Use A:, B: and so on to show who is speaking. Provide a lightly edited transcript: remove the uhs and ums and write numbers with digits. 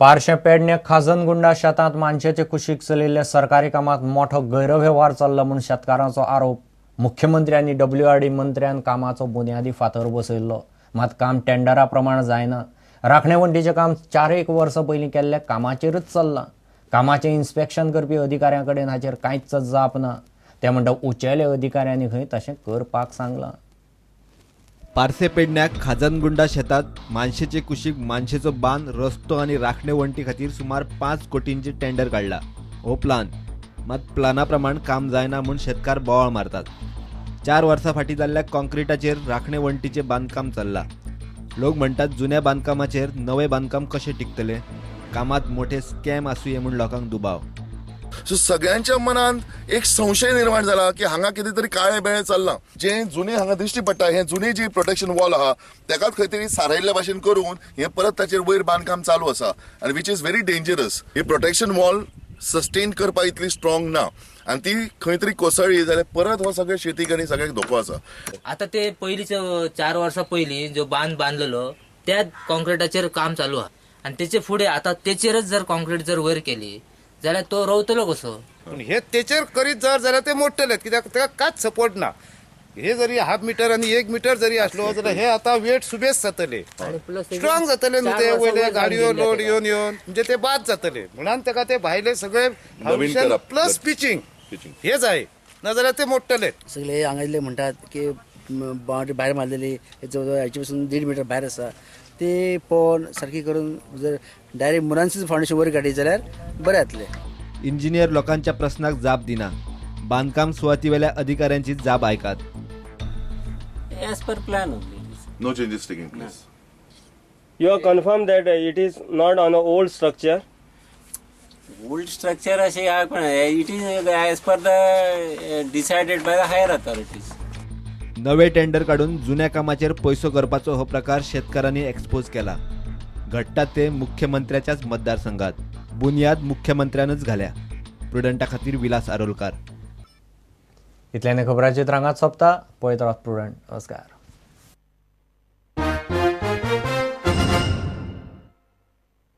A: पार्शे पेडणे खाजनगुंडा शेतांत मानशेचे कुशीक चलिल्ल्या सरकारी कामात मोठो गैरवेव्हार चल्ला म्हूण शेतकारांचो आरोप. मुख्यमंत्री आनी डब्ल्यूआरडी मंत्र्यान कामाचो बुन्यादी फातर बसयल्लो, मात काम टेंडरा प्रमाण जायना. राखणे वण्टीचें काम 4-1 वर्सां पयलीं केल्ल्या कामाचेरच चल्लां. कामाचें इन्स्पेक्शन करपी अधिकाऱ्यां कडेन हाचेर कांयच जाप ना. ते म्हणटा उंचेल्या अधिकाऱ्यांनी खंय तशें करपाक सांगलां.
B: पार्से पेडण्याक खाजनगुंडा शेतात मानशेचे कुशीक मानशेचो बांद, रस्तो आनी राखणे वण्टी खातीर सुमार 5 कोटींचे टेंडर काडला. हो प्लान मात प्लाना प्रमाण काम जायना म्हूण शेतकार बोवाळ मारतात. 4 वर्सां फाटीं जाल्ल्या कॉन्क्रिटाचेर राखणे वण्टीचें बांदकाम चल्लां. लोक म्हणटात जुन्या बांदकामाचेर नवें बांदकाम कशें टिकतलें? कामात मोठे स्कॅम आसुये म्हूण लोकांक दुबाव.
C: सो सगळ्यांच्या मनांत एक संशय निर्माण जाला की हांगा कितें तरी काळे बेळे चल्लां. जे जुने हांगा दिश्टी पडटा, हे जुने जी प्रोटेक्शन वॉल आहा तेकाच खंय तरी सारयल्ल्या भाशेन करून हे परत ताचेर वयर बांदकाम चालू आसा आनी which is very dangerous. He protection wall sustain करपा इतली स्ट्रॉंग ना आनी ती खंय तरी कोसळ्ळी जाल्यार परत हो सगळे शेतीक आनी सगळ्याक धोको आसा.
D: आता ते पयलींच 4 वर्सां पयलीं जो बांद बांदलेलो त्या कॉन्क्रिटाचेर काम चालू आहा आनी तेचे फुडें आतां तेचेरच जर कॉन्क्रीट जर वयर केली जाल्यार तो रोवतलो कसो?
E: पूण हे तेचेर करीत जर जाल्यार ते मोडटले, कित्याक ताका कांयच सपोर्ट ना. हे जरी हाफ मिटर आनी 1 मिटर जरी आसलो जाल्यार हे आतां वेट सुबेज जातले, स्ट्रॉंग जातले न्हू ते. वयले गाडयो लोड येवन येवन म्हणजे ते बाद जातले म्हणून ताका ते भायले सगळे फावंडेशन प्लस पिचिंग हे जाय, नाजाल्यार ते मोडटले.
F: सगळे हांगासले म्हणटात की बाउंड्री भायर मारलेली हाचे पासून 1.5 मिटर भायर आसा, ते पळोवन सारकी करून जर डायरेक्ट मुरांचीच फावंडेशन वयर काडली जाल्यार बरें जातलें.
B: इंजिनियर लोकांच्या प्रस्नाक जाप दिना. बांदकाम सुवातीवेल्या अधिकाऱ्यांची जाप आयकात.
G: As per plan only.
C: No changes taking place.
H: You are confirm that it is not on a old structure?
G: Old structure अशें पण it is as per the decided by the higher authorities.
B: नवे tender काडून जुन्या कामाचेर पैसो करपाचो हो प्रकार शेतकारांनी एक्सपोज केला. घडटा ते मुख्यमंत्र्याच्याच मतदारसंघात. बुनियाद मुख्यमंत्र्यानच घाल्या. प्रुडंटा खातीर विलास आरोलकार.
A: इतल्याने खबरांची रांगात सोंपता. पळयत रावात प्रुडंट. नमस्कार.